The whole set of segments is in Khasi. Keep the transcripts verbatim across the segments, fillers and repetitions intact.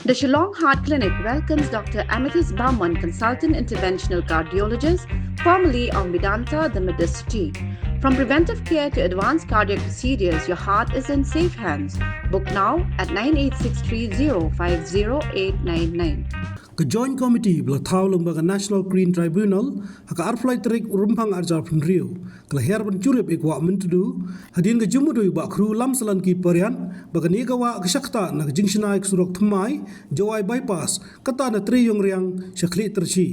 The Shillong Heart Clinic welcomes Doctor Amethyst Barman, Consultant Interventional Cardiologist, formerly of Medanta, the Medicity. From preventive care to advanced cardiac procedures, your heart is in safe hands. Book now at nine eight six three zero five zero eight nine nine. Ka Joint Committee ba la thaw lyngba ka National Green Tribunal ha ka arphew lai tarik u Rymphang arhajar arphew hynriew ka la hiar ban jurip ïa ka Wah Myntdu hadien ka jingmudui u Bah Khru Lamsalanki Pariat ba kane ka wah ka shah ktah na ka jingshna ïa ka surok thymmai Jowai Bypass, kata na Treiïongriang sha Khliehtiarshi.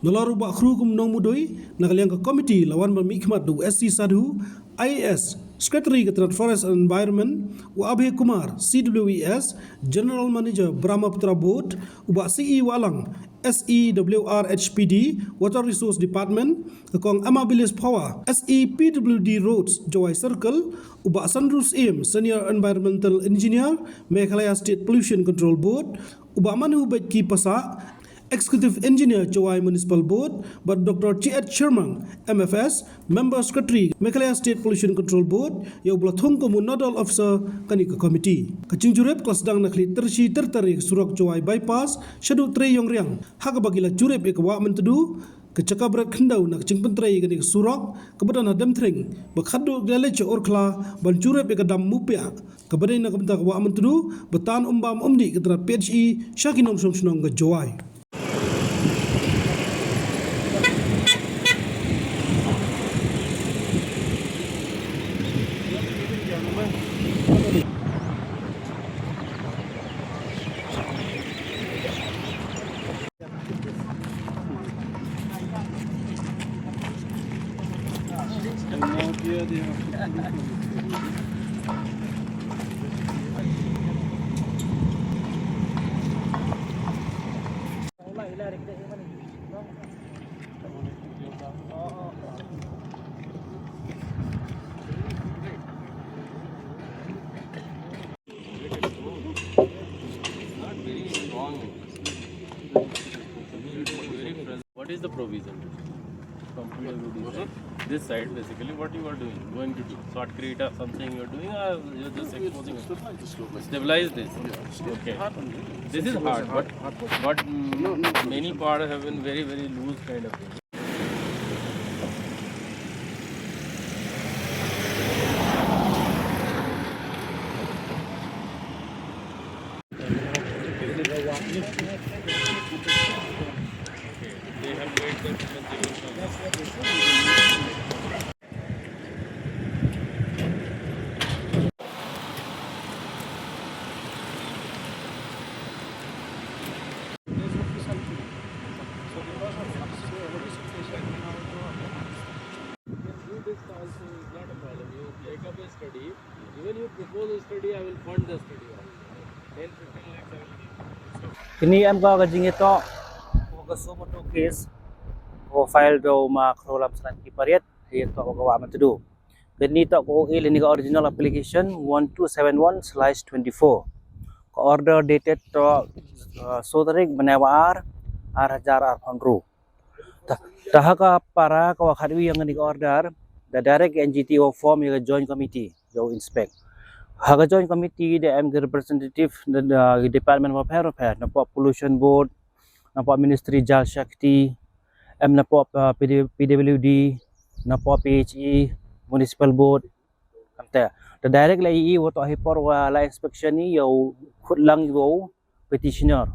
Nalor u Bah Khru kum u nongmudui, na ka liang ka komiti la wan ban mihkhmat da u S C Sadhu, I A S, Secretary ka tnat Forest and Environment, u Abhay Kumar, C W E S, General Manager Brahmaputra Board, u Bah C E Wahlang, S E W R H P D, Water Resource Department, ka Kong Amabilis Phawa, S E P W D Roads, Jowai Circle, u Bah Sandru Syiem, Senior Environmental Engineer, Meghalaya State Pollution Control Board, u Bah Manhubaitki Passah, Executive Engineer Jowai Municipal Board, bad Doctor Chiat Shermang, M F S, Member Secretary Meghalaya State Pollution Control Board, ïa uba la thung kum u Nodal Officer kane ka komiti. Ka jingjurip ka la sdang na Khliehtiarshi ter ter ïa ka surok Jowai Bypass shaduh Treiïongriang, ha kaba ki la jurip ïa ka Wah Myntdu, ka jaka bret khyndew na ka jingpyntrei ïa kane ka surok kaba don ha Demthring, bad khatduh ki la leit sha Urkhla ban jurip ïa ka dam Mupiah, kaba dei na ka bynta ka Wah Myntdu, ba tan umbam umdih ka tnat P H E sha ki nongshong shnong ka Jowai. What is the provision? From P W D side. This side, basically, what you are doing, going to do? Shotcrete or something you are doing, or you're just exposing it? Stabilize this. Okay. This is hard, but, but, mm, many parts have been very, very loose kind of thing. You can do this also, is not a problem. You take up a study. Even you propose a study, I will fund the study also. Ten, fifteen lakhs I will give. Kine em ka ka jingïatoh ka suo motu case ka file da u ma Khru Lamsalanki Pariat, ïatoh ka Wah Myntdu. Kine toh ka O A lane ka original application one two seven one slash twenty-four. Ka order dated toh, uh, so tarik bnai wa ar, ar hajar arphew hynriew. Ta, ta ha ka para ka wa khatwi ïa kane ka order, da direct N G T wa form ïa ka joint committee ïa u inspect. Ha ka joint committee da em ki representative da, da ki department wa pher wa pher, na pop pollution board, na pop ministry Jal Shakti, em na pop, uh, P D, P W D, na pop P H E, municipal board, Kamte, da direct la ïohi wa toh hi por wa la inspection ni ïa u khut lang ïa u petitioner.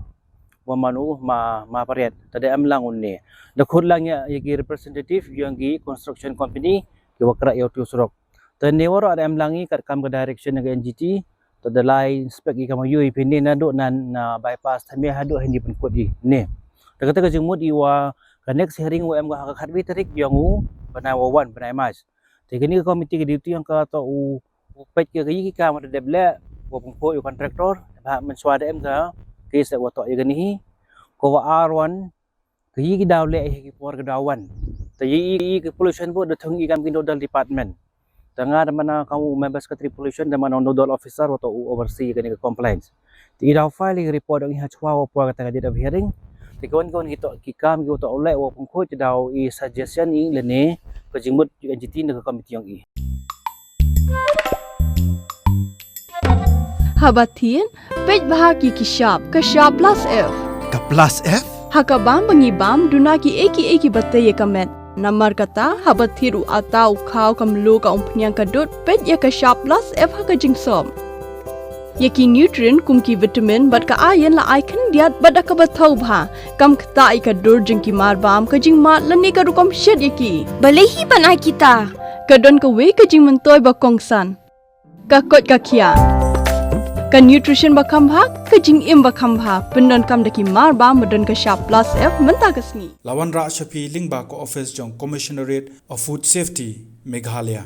Wa mano ma, ma Pariat. Ta da em lang une. Da khut lang ïa, ïa ki representative ïa ki construction company ki wa kra ïa u tu surok. Ta ne waroh da em lang i kat kam ka direction ïa ka N G T. Ta da lai inspect i kam ïohi phi ne naduh nan na bypass thymmai haduh hindi pynkut i. Ne. Ta kata ka jingmut i wa ka next hearing wa em ka ha ka khatwi tarik ïa u bnai wa wan bnai March. Te kane ka committee ka duty jong ka toh u, u peit ka, ka ïa ki kam da dep leh, wa pynkhuid ïa u contractor, ba mynshuwa da em ka case wa toh ïa kane hi, ka wa ar wan, ka ïa ki daw leh ïa ki por ka daw wan. Te ïa, ïa, ïa ki pollution board da thung i kam ki nodal department. Te nga da man ka u member secretary pollution da man u nodal officer wa toh u oversee kane ka compliance. Te i daw file i report ong i ha chwa wa pwa kata ka date of hearing. Te kawan kawan ki toh ki kam ki wa toh u leh wa pynkhuid te daw i suggestion i lane ka jingmut N G T na ka committee ong i. Haba thied, peit bha ki ki shap, ka shap plus F. Ka plus F? Ha ka bam ba ngi bam, duna ki ei ki ei ki ba tei ïa ka met. Namar kata, haba thied u ata, u khaw, ka mluh, ka umphniang, ka dud, peit ïa ka shap plus F ha ka jingsop. Ïa ki nutrient kum ki vitamin bad ka iron la ai khyndiat bad da kaba thaw bha. Kam ktah ïa ka dur jong ki mar bam, ka jingmad lane ka rukom shet ïa ki. Balei hi ban ai kita? Ka don kawei ka jingmyntoi ba kongsan. Ka koit ka khiah. Ka nutrition ba kham bha, ka jingim ba kham bha. Pyndonkam da ki mar bam ba don ka shap plus F mynta ka sngi. La wanrah sha phi lyngba ka office jong Commissionerate of Food Safety, Meghalaya.